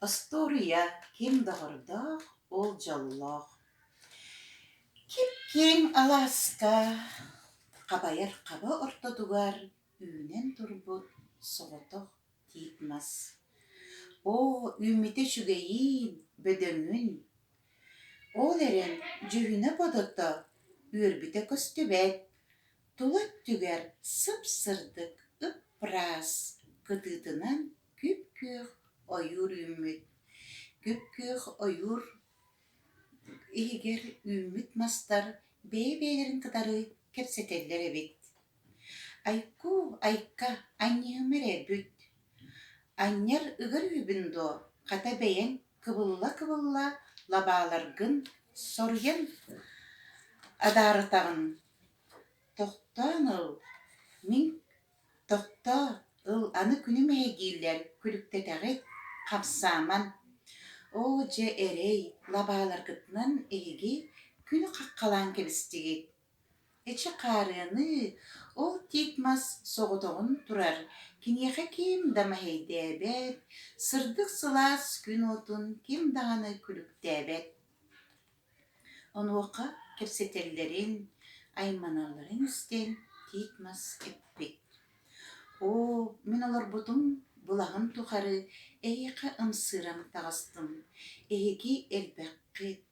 Остуоруйа ким доҕордоох, ол дьоллоох. Кип-киэҥ алааска хабайар хаба ортотугар үүнэн турбут соҕотох тиит мас. Оо, үүммүтэ үчүгэйиин, бөдөҥүн! Ол эрэн дьүһүнэ-бодото үөрбүтэ көстүбэт, тула өттүгэр сып-сырдык, ып-ыраас, кытыытынан күп-күөх ойуур үүммүт. Күп-күөх ойуур иһигэр үүммүт мастар бэйэ-бэйэлэрин кытары кэпсэтэллэр эбит. Айкуу, айка, анньыһыма эрэ бүт. Анньар ыгар үһүбүн дуо, хата бэйэҥ кыбылла-кыбылла лабааларгын соруйан адаарытаҕын. Тохтоон ыл, мин Тохтоо, ыл аны күнүм эһэйдииллэр, күлүктэтэҕит, хамсааман. Оо, дьэ эрэй, лабааларгытынан эһиги күнү хаххалаан кэбистигит. Эчи хаарыаны, ол тиит мас соҕотоҕун турар, киниэхэ ким да мэһэйдээбэт, сырдык сылаас күн уотун ким даҕаны күлүктээбэт. Онуоха кэпсэтэллэрин, айманалларын истэн тиит мас эппит: «Оо, мин олорбутум былаһын тухары эһиэхэ ымсыыран таҕыстым, эһиги элбэххит,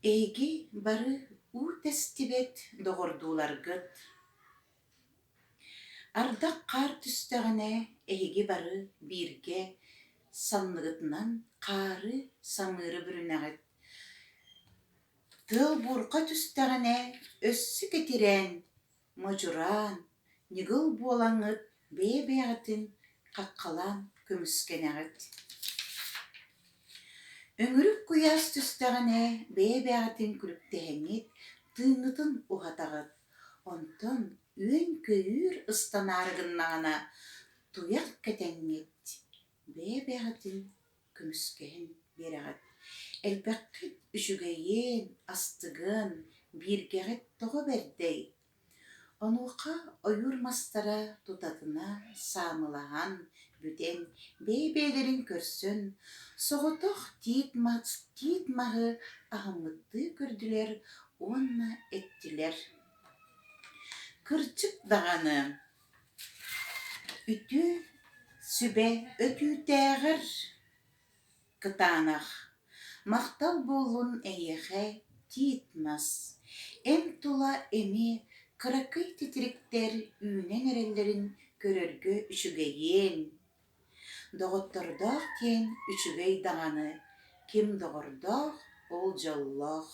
эһиги бары уу тэстибэт доҕордууларгыт Ардах хаар түстэҕинэ эһиги бары бииргэ санныгытынан хаары самыыры бүрүнэҕит, тыал буурҕа түстэҕинэ өссө кэтирээн, модьураан, ньыгыл буолаҥҥыт бэйэ-бэйэҕитин хаххалаан көмүскэнэҕит. Өҥүрүк куйаас түстэҕинэ бэйэ-бэйэҕитин күлүктэһэҥҥит тыыҥҥытын уһатаҕыт, онтон үөн-көйүүр ыстанаары гыннаҕына туйах кэтэҥҥит, бэйэ-бэйэҕитин көмүскэһэн биэрэҕит. Элбэххит үчүгэйин, астыгын, бииргэҕит тоҕо бэрдэй? Онуоха ойуур мастара тутатына саамылаһан бүтэн, бэйэ-бэйэлэрин көрсөн, соҕотох тиит мас тиит маһы аһыммыттыы көрдүлэр уонна эттилэр: «Кырдьык даҕаны, үтүө сүбэ өтүүтээҕэр кытаанах, махтал буоллун эйиэхэ тиит мас, эн тула эмиэ кыракый титириктэр үүнэн эрэллэрин көрөргө үчүгэйиэн, Доҕоттордоох диэн үчүгэй даҕаны, ким доҕордоох, ол дьоллоох.